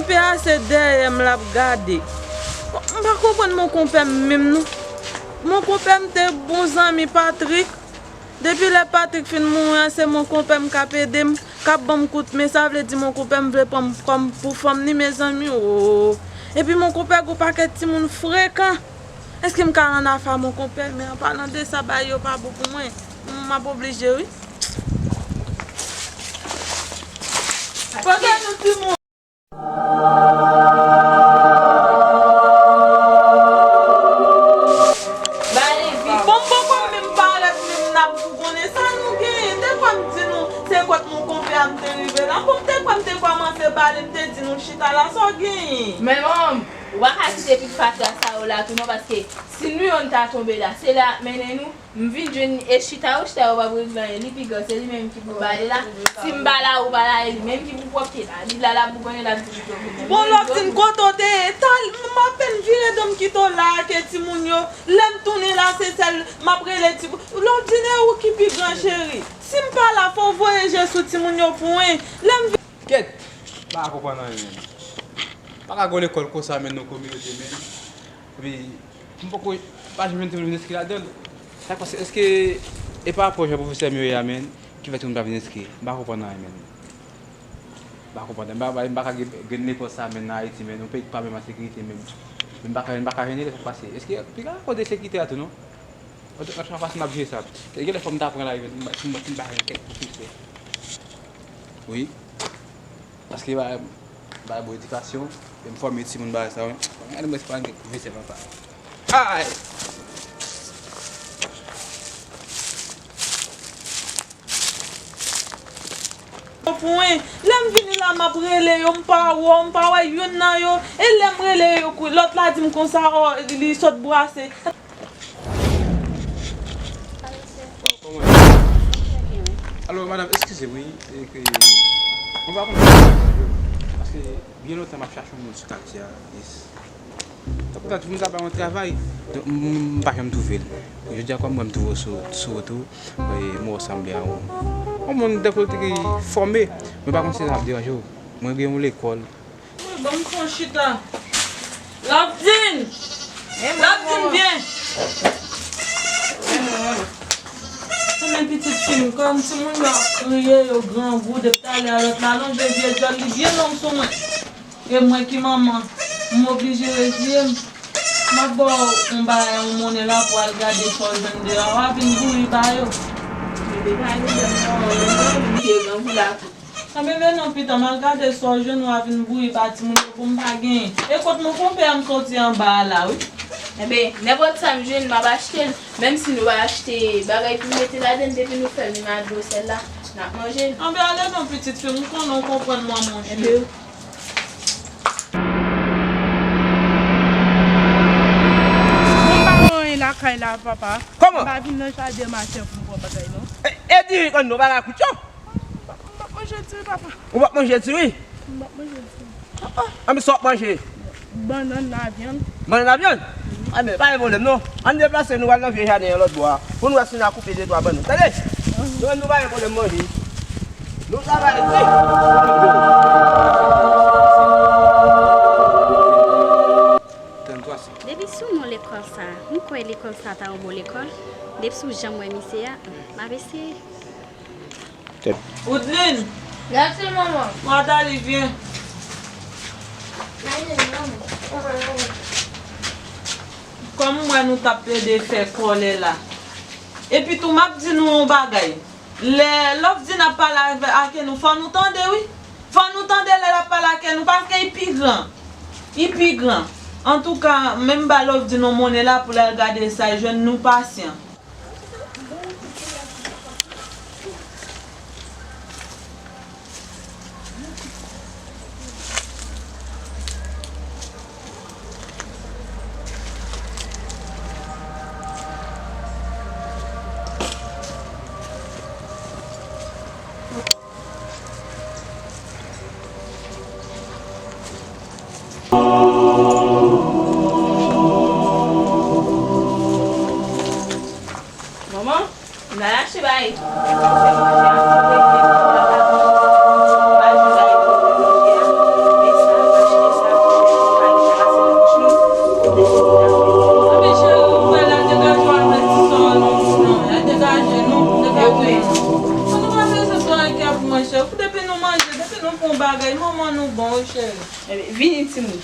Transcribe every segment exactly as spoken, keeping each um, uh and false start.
Pè a se dèyè m l ap gade. M pa konprann mon konpè m menm non. Mon konpè m te bon zanmi Patrick. Depi lè Patrick fin mouri an, se mon konpè m k ap ede m, k ap ban m kout men. Sa vle di mon konpè m vle pran m kòm pou fanm ni, mezanmi, o. Epi mon konpè gon pakèt timoun frekan. Èske m ka rann afè a mon konpè? Men an palan de sa, bagay yo pa bon pou mwen. M ap oblije, wi. Pote nou timoun. Bale vit. Bon, m poko menm parèt, menm n ap bougonnen. Sa nou genyen? Te kwè m di nou se kot mon konpè a m te rive la. Bon, m te kwè m te kòmanse bale, m te di nou chita la. Sa w genyen? Men manman, ou pa ka kite pitit fatra sa yo la tou non, paske si nou youn ta tonbe la, se la y ap mennen nou. M vin jwenn e chita yo, chita yo p ap regle anyen. Li pi gran, se li menm ki pou bale la. Si m pa la, ou pa la, e li menm ki pou pwòpte la. Li la, l ap bougonnen, l ap di li pwòpte. Bon, Lòvdin, kote w te ye? Tal, m apèn vire do m kite w la ak timoun yo. Lè m tounen la, se sèl m ap rele timoun. Lòvdin, e ou ki pi gran, cheri? Si m pa la, fò w voye je sou timoun yo pou mwen. Lè m vin. Kèt! M pa konprann anyen, menm. Pa ka gen lekòl konsa, menm, nan kominote, menm. Epi, m poko, pa janm jwenn timoun vin enskri ladan l. Sa k pase? Èske e pa rapò jan pwofesè m yo ye a, menm, ki fè timoun pa vin enskri? M pa konprann anyen, menm. M pa konprann. M pa, m pa ka gen, gen lekòl sa, menm, nan Ayiti, menm, yon peyi ki pa menm an sekirite, menm. M pa ka, m pa ka jwenn li, sa k pase? Èske piga kote sekirite a tou, non? Antoulèka, fason n ap jere sa. Genlè fò m ta pran lari, menm, si m, si m pa jwenn kèk pwofesè. Wi. Paske ba, ba bon edikasyon, e m fòme timoun bagay sa yo. Gade mwen, se pa gen pwofesè papa. Ay! Pou mwen, lè m vini la, m ap rele yo, m pa wè w, m pa wè youn nan yo. E lè m rele yo, kou-, lòt la di m konsa, o, li sot bwase. Bon, kòman? Alò, madanm, eskize m, wi, e ke, mwen pa konn, paske byen lontan m ap chache yon moun sou katye a, yes. Tanpri, tanpri, m ta bay yon travay. Donk, m, m pa janm twouve l. Jodi a, kòm mwen, m twouve w sou, sou wout ou, e, mwen sanble a yon, yon moun, tankou, ki fòme, mwen pa konn si sa ap deranje w. Mwen gen yon lekòl, Wi, ban m fè yon chita. Lòvdin! Lòvdin, vyen! Konnen pitit fi m, kòm timoun yo ap kriye, yo grangou, depi talè a lòt la lonje vye djòl li byen long sou mwen. E mwen ki manman, m oblije reziye m. M ap ba w yon bagay, yon monnen la pou w al gade sa w jwenn deyò a, w a vin bouri ba yo. Bebe, pa gen pwoblèm non, yo vin vye grangou la tou. Anben, men non, pita, m al gade sa w jwenn, w a vin bouyi ba timoun yo pou m pa genyen. E kot mon konpè a m soti anba a la, wi. Enben, nenpòt sa m jwenn, m ap achte l. Menm si nou pa achte bagay pou mete ladan l, depi nou fè l, nou mete dlo sèl la, n ap manje l. Anben, ale non, pitit fi m, m konnen w konprann mwen, monchè. Enben, Bon, m pa gen anyen lakay la, papa. Kòman? M pa vin nan jaden maten pou m pran bagay, non. E, e diri konn nou pa ka kwit yo? M p ap, m p ap manje diri, papa. Ou p ap manje diri? M p ap manje diri. Ah, ah. Anben, sa w ap manje? Bannann, lavyann. Bannann, lavyann? Anben, pa gen pwoblèm, non. Ann deplase, nou pral nan vye jaden an lòt bò a. Pou nou wè si n a koupe de twa bannann. Tande? Nou menm, nou pa gen pwoblèm manje. Nou travay tou. Trannntwa san. Depi sou non lekòl sa, m kwè lekòl sa ta yon bon lekòl. Depi sou jan m wè misye a, m ap eseye. Woodline! Gade manman. Madali, vyen. Kòm m wè nou t ap plede fè kòlè la. Epi tou, m ap di nou yon bagay. Lè Lovedine ap pale avè, ake nou, fò nou tande, wi. Fò nou tande lè l ap pale ake nou, paske li pi gran. Li pi gran. Antouka, men m ba Lovedine yon monnen la pou l al gade sa l jwenn, nou pasyan. Manman, n al achte bagay tou. Fè manje a, ti rete pou la pa manje bagay pou manje a. E sa, achte Nou bon, wi, cheri. Ebyen, vini, timoun.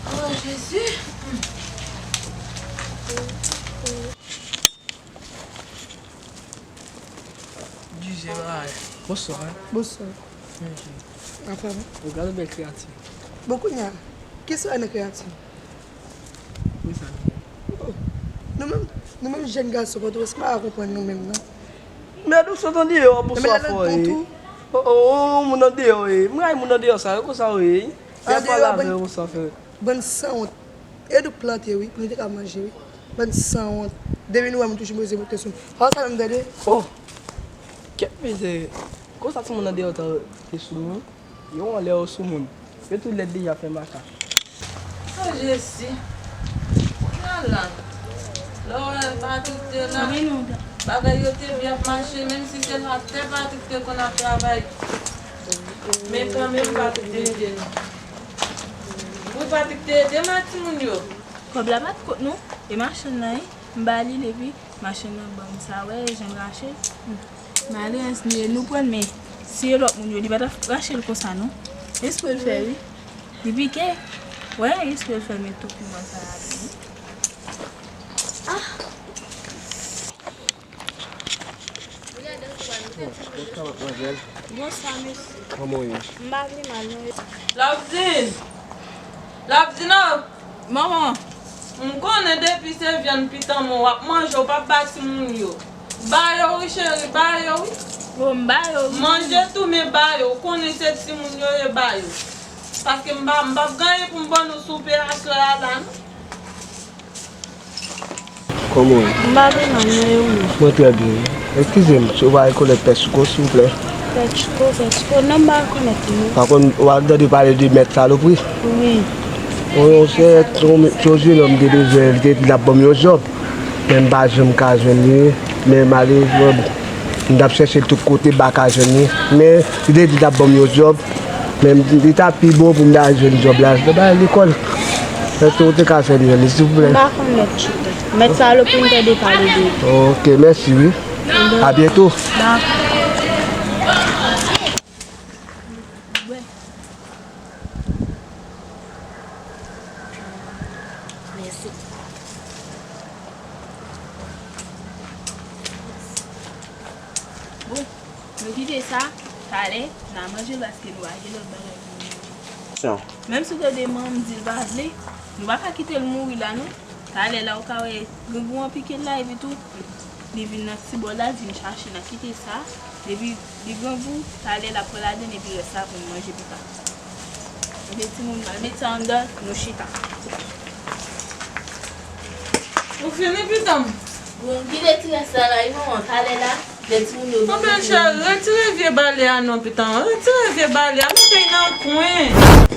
Oh, Jezi. Dizè bagay. Bonswa. Bonswa. Anfòm? Ou gade bèl kreyati. Bon, kounye a, kisa nan kreyati? Wi, sa nou. Oh. Nou menm, nou menm jèn gason Pòtoprens, m pa ka konprann nou menm, non. Men nou sot andeyò, bonswa, fò, e. Oh, oh, oh, moun andeyò, e. M rayi moun andeyò sa yo, konsa yo ye. Andeyò, pale avè yo, bonswa, frè. Bann sanwont. E nou plante, wi, pou nou te ka manje, wi. Bann sanwont. Depi nou wè m toujou bezwen moute sou m. Sa, sa menm tande? Oh! Kèt mizè. Konsa timoun andeyò ta te sou moun. Yo anlè yo sou moun. Yo tou lèd deja fè makak. Oh, Jezi. Ala. Lè w wè Patrik te la, bagay yo te byen ap mache, menm si se la tè Patrik te konn ap travay. Men kanmenm Patrik te ede nou. Wi, Patrik te ede m ak timoun yo. Kòb la pa t kot nou, e machann nan, wi. M ba li l, epi machann nan ban m sa, wè, jan l rache l. Malerèz li ye, nou pran l, men si e lòt moun yo, li pa t ap rache l konsa, non. Espre l fè, wi. Li pike. Wè, espre l fè, men tou piment sa a, wi. Ah! Bonswa, madmwazèl. Bonswa, mesye. Kòman w ye? M pa pi mal, non. Lavzin! Lavzina! Manman! M konnen depi se vyann pitan mwen w ap manje, w p ap ba timoun yo. Ba yo wi, cheri, ba yo wi. Bon, m ba yo wi. Manje tou, men ba yo. Ou konnen se timoun yo ye, ba yo. Paske m pa, m p ap gen anyen pou m ban nou soupe aswè a la, non. Kòman w ye? M pa pi mal, non, e ou menm? Mwen trè byen. Eskize m, si w pa rekonèt Pè Chouko, silvouplè? Pè Chouko, Pè Chouko, non, m pa rekonèt li, non. Pa konn, w ap tande pale de Mèt Salopri? Wi. Yon, yon sè, yon, yon jenòm te bezwen, li te di l ap ban m yon djòb. Men m pa janm ka jwenn li. Men malerezman, m t ap chèche l tout kote, m pa ka jwenn li. Men li te di l ap ban m yon djòb. Men li ta pi bon pou m ta jwenn djòb la. Nan bagay lekòl. Èske w te ka fè m jwenn li, silvouplè? M pa konn Mèt Chouko. Mèt Salopri, m tande pale de li. Ok, mèsi, wi. A byento. Dakò. Mèsi. Bon, nou kite sa, talè, n a manje l paske nou pa gen lòt bagay pou nou manje. Menm si w tande manman m di l pa vle, nou pa ka kite l mouri la, non. Talè la, ou ka wè grangou an pike l la, epi tou, li vin nan ti bòl la, vin chache, n a kite sa. Depi li grangou, talè l ap pran ladann, epi rès la pou n manje pita. Oke, timoun, m al met sa anndan, nou chita. Ou fini, pitan m? Bon, kite ti rès la la, wi, manman, talè la, lè timoun yo vin. Anben, cheri, retire vye bale a non, pitan m. Retire vye bale a, mete l nan kwen.